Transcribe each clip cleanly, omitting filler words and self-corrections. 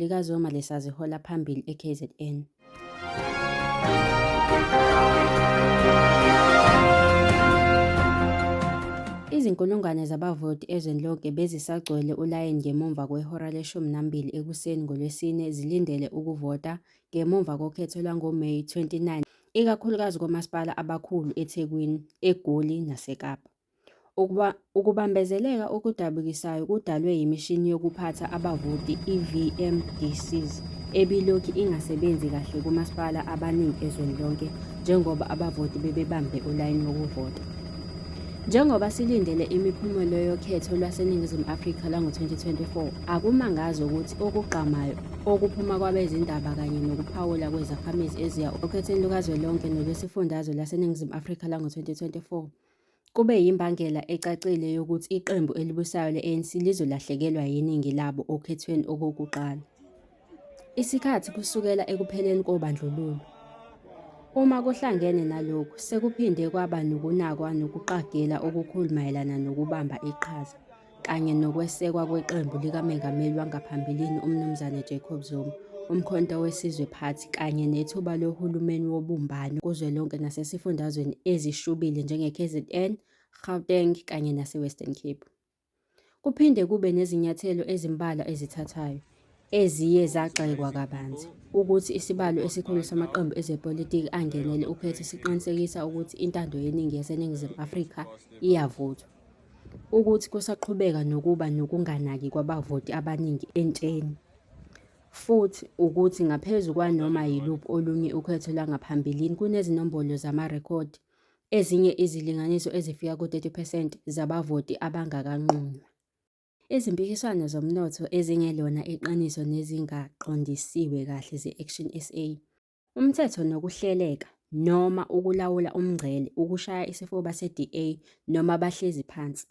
likaZuma lisazihola phambili eKZN. Izinkulungwane zabavoti ezweni lonke bezisagcwele ulayini ngemuva kwehora leshumi nambili ekuseni ngoLwesine zilindele ukuvota ngemuva kokhetho lwangoMeyi 29, ikakhulukazi komasipala abakhulu eThekwini, eGoli naseKapa. Ukubambezeleka okudabukisayo kudalwe yimishini yokuphatha abavoti i-VMDCs ebilokhu ingasebenzi kahle komasipala abaningi ezweni lonke njengoba abavoti bebebambe ulayini wokuvota. Njengoba silindele imiphumela yokhetho lwaseNingizimu Afrika lwango-2024, akumangazi ukuthi okugqamayo okuphuma kwabezindaba kanye nokuphawula kwezakhamizi eziya okhethweni lukazwelonke nolwesifundazwe lwaseNingizimu Afrika lwango-2024 Kube yimbangela ecacile yokuthi iqembu elibusayo le-ANC lizolahlekelwa yiningi labo okhethweni okokuqala. Isikhathi kusukela ekupheleni kobandlululo. Uma kuhlangene nalokhu, sekuphinde kwaba nokunakwa nokuqagela okukhulu mayelana nokubamba iqhaza kanye nokwesekwa kweqembu likaMengameli wangaphambilini uMnumzane Jacob Zuma, uMkhonto weSizwe Party kanye nethuba lohulumeni wobumbano kuzwelonke nasesifundazweni ezishubile njenge-KZN, Gauteng kanye nase-Western Cape. Kuphinde kube nezinyathelo ezimbalwa ezithathwayo, eziye zagxekwa kabanzi, ukuthi isibalo esikhulu samaqembu ezepolitiki angenele ukhetho siqinisekisa ukuthi intando yeningi yaseNingizimu Afrika iyavuthwa. Ukuthi kusaqhubeka nokuba nokunganaki kwabavoti abaningi entsheni, futhi ukuthi ngaphezu kwanoma yiluphi olunye ukhetho lwangaphambilini kunezinombolo zamarekhodi ezinye izilinganiso ezifika ku-30 percent zabavoti abangakanqunywa. Izimpikiswano zomnotho ezingelona iqiniso nezingaqondisiwe kahle ze-ActionSA Umthetho nokuhleleka noma ukulawula umngcele ukushaya isifuba se-DA noma bahlezi phansi.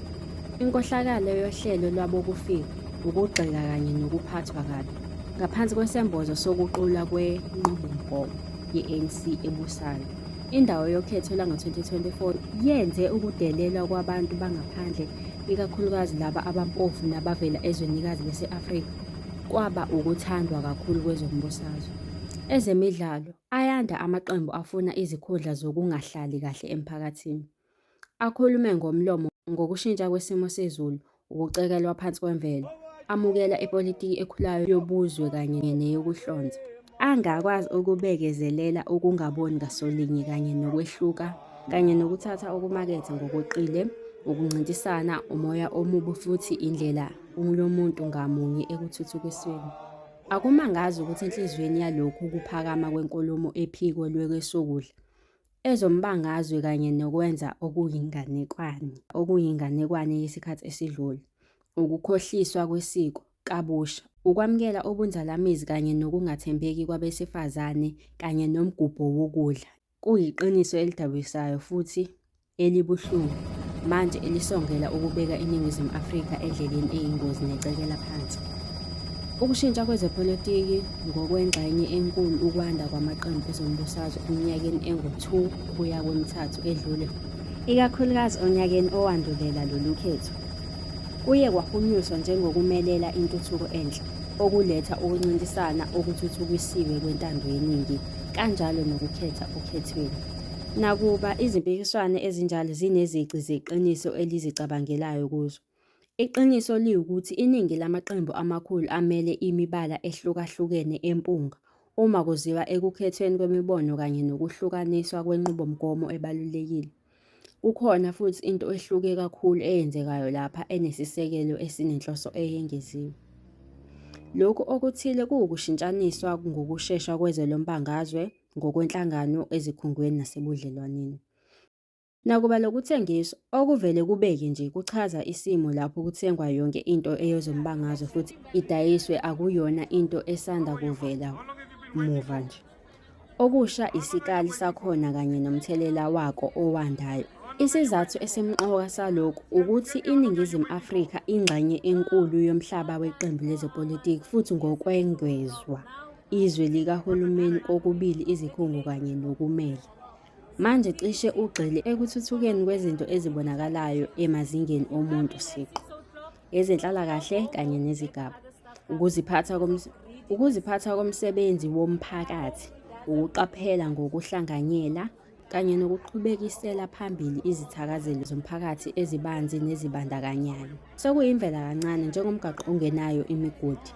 Inkohlakalo yohlelo lwabokufika, ukugxeka kanye nokuphathwa kabi, ngaphansi kwesembozo sokuqulwa kwenqubomgomo ye-ANC ebusayo. Indawo yokhetho lwango-2024 yenze ukudelelwa kwabantu bangaphandle, ikakhulukazi laba abampofu nabavela ezwenikazi lase-Afrika, kwaba ukuthandwa kakhulu kwezombusazwe. Ezemidlalo, Ayanda amaqembu afuna izikhundla zokungahlali kahle emphakathini. Akhulume ngomlomo ngokushintsha kwesimo sezulu, ukucekelwa phansi kwemvelo, amukela ipolitiki ekhulayo yobuzwe kanye neyokuhlonza. Angakwazi ukubekezelela ukungaboni ngasolinye kanye nokwehluka kanye nokuthatha okumakethe ngokweqile, ukuncintisana, umoya omubi futhi indlela yomuntu ngamunye ekuthuthukisweni. Akumangazi ukuthi enhliziyweni yalokhu kuphakama kwenkulumo ephiko lwekwesokudla, ezombangazwe kanye nokwenza okuyinganekwane, okuyinganekwane yesikhathi esidlule, ukukhohliswa kwesiko, kabusha, ukwamukela ubunzalamizi kanye nokungathembeki kwabesifazane kanye nomgubho wokudla, Kuyiqiniso elidabukisayo futhi elibuhlungu manje elisongela ukubeka iNingizimu Afrika endleleni eyingozi necekela phansi. Ukushintsha kwezepolitiki ngokwengxenye enkulu ukwanda kwamaqembu ezombusazwe eminyakeni engu-2 kuya kwemithathu edlule, ikakhulukazi onyakeni owandulela lolu khetho, kuye kwahunyuswa njengokumelela intuthuko enhle, okuletha ukuncintisana okuthuthukisiwe kwentando yeningi kanjalo nokukhetha okhethweni. Nakuba izimpikiswano ezinjalo zinezici zeqiniso elizicabangelayo kuzo, iqiniso liwukuthi iningi lamaqembu amakhulu amele imibala ehlukahlukene empunga uma kuziwa ekukhethweni kwemibono kanye nokuhlukaniswa kwenqubomgomo ebalulekile. Kukhona futhi into ehluke kakhulu eyenzekayo lapha enesisekelo esinenhloso eyengeziwe. Lokhu okuthile kuwukushintshaniswa ngokushesha kwezwe lombangazwe ngokwenhlangano ezikhungweni nasebudlelwaneni. Nakuba lokuthengiswa, okuvele kubeke nje, kuchaza isimo lapho kuthengwa yonke into eyezombangazwe futhi idayiswe akuyona into esanda kuvela muva nje. Okusha isikali sakhona kanye nomthelela wako owandayo. Isizathu esimqoka salokhu ukuthi iNingizimu Afrika ingxenye enkulu yomhlaba weqembu lezepolitiki futhi ngokwengezwa izwe likahulumeni kokubili izikhungo kanye nokumele. Manje cishe ugxile ekuthuthukeni kwezinto ezibonakalayo emazingeni omuntu siqu, ezenhlalakahle kanye nezigaba. Ukuziphatha Ukuziphatha komsebenzi womphakathi, ukuqaphela ngokuhlanganyela, kanye nokuqhubekisela phambili izithakazelo zomphakathi ezibanzi nezibandakanyayo. Sekuyimvelakancane njengomgwaqo ongenayo imigodi.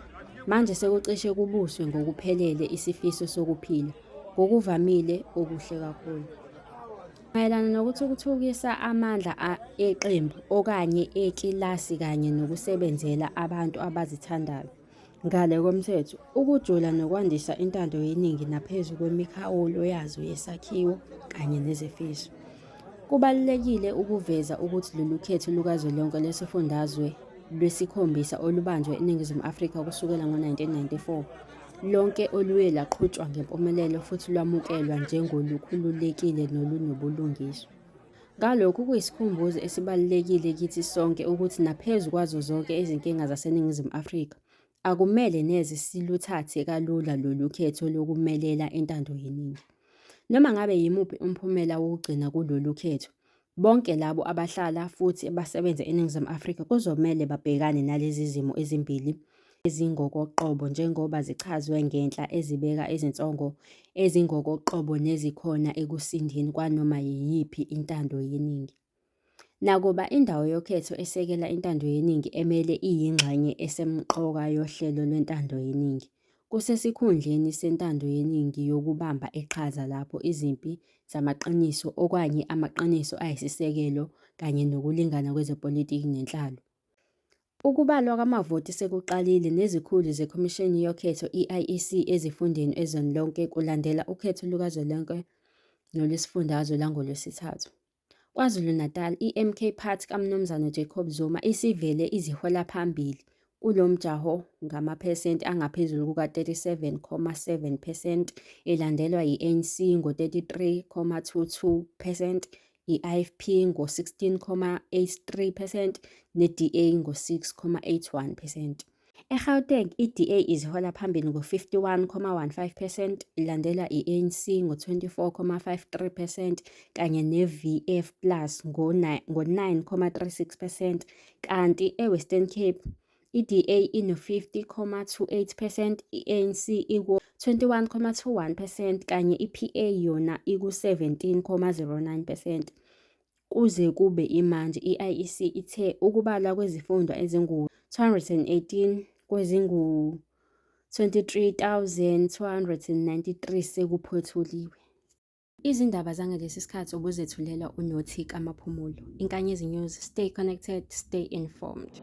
Manje sekucishe kubuswe ngokuphelele isifiso sokuphila, ngokuvamile okuhle kakhulu. Mayelana nokuthuthukisa amandla eqembu okanye ekilasi kanye nokusebenzela abantu abazithandayo. Ngale komthetho, ukujula nokwandisa intando yeningi naphezu kwemikhawulo yazo yesakhiwo kanye nezifiso. Kubalulekile ukuveza ukuthi lolu khetho lukazwelonke lwesifundazwe lwesikhombisa olubanjwe eNingizimu Afrika kusukela ngo-1994 lonke oluye lwaqhutshwa ngempumelelo futhi lwamukelwa njengolukhululekile nolunobulungiswa. Ngalokhu kuyisikhumbuzo esibalulekile kithi sonke ukuthi naphezu kwazo zonke izinkinga zaseNingizimu Afrika, akumele neze siluthathe kalula lolu khetho lokumelela intando yeningi. Noma ngabe yimuphi umphumela wokugcina kulolu khetho, bonke labo abahlala futhi basebenze eNingizimu Afrika kuzomele babhekane nalezi zimo ezimbili ezingokoqobo njengoba zichazwe ngenhla ezibeka izinsongo ezingokoqobo nezikhona ekusindeni kwanoma yiyiphi intando yeningi. Nakuba indawo yokhetho esekela intando yeningi emele iyingxenye esemqoka yohlelo lwentando yeningi, kusesikhundleni sentando yeningi yokubamba iqhaza lapho izimpi zamaqiniso okanye amaqiniso ayisisekelo kanye nokulingana kwezepolitiki nenhlalo. Ukubalwa kwamavoti sekuqalile nezikhulu zeKhomishini Yokhetho i-IEC ezifundeni ezweni lonke kulandela ukhetho lukazwelonke nolwesifundazwe lwangoLwesithathu. KwaZulu-Natal, i-MK Party kaMnumzane Jacob Zuma isivele izihola phambili kulo mjaho ngamaphesenti angaphezulu kuka-37.7 percent, ilandelwa yi-ANC ngo-33.22 percent, i-IFP ngo-16.83 percent ne-DA ngo-6.81 percent. EGauteng, i-DA izihola phambili ngo-51.15 percent, ilandelwa i-ANC ngo-24.53 percent kanye ne-VF Plus ngo-9.36 percent, kanti e-Western Cape, i-DA ino-50.28 percent, i-ANC iku-21.21 percent kanye i-PA yona iku-17.09 percent. Kuze kube imanje i-IEC ithe ukubalwa kwezifunda ezingu-218 kwezingu-23 293 sekuphothuliwe. Izindaba zangalesi sikhathi ubuzethulelwa uNothi kaMaphumulo. Inkanyezi News, stay connected, stay informed.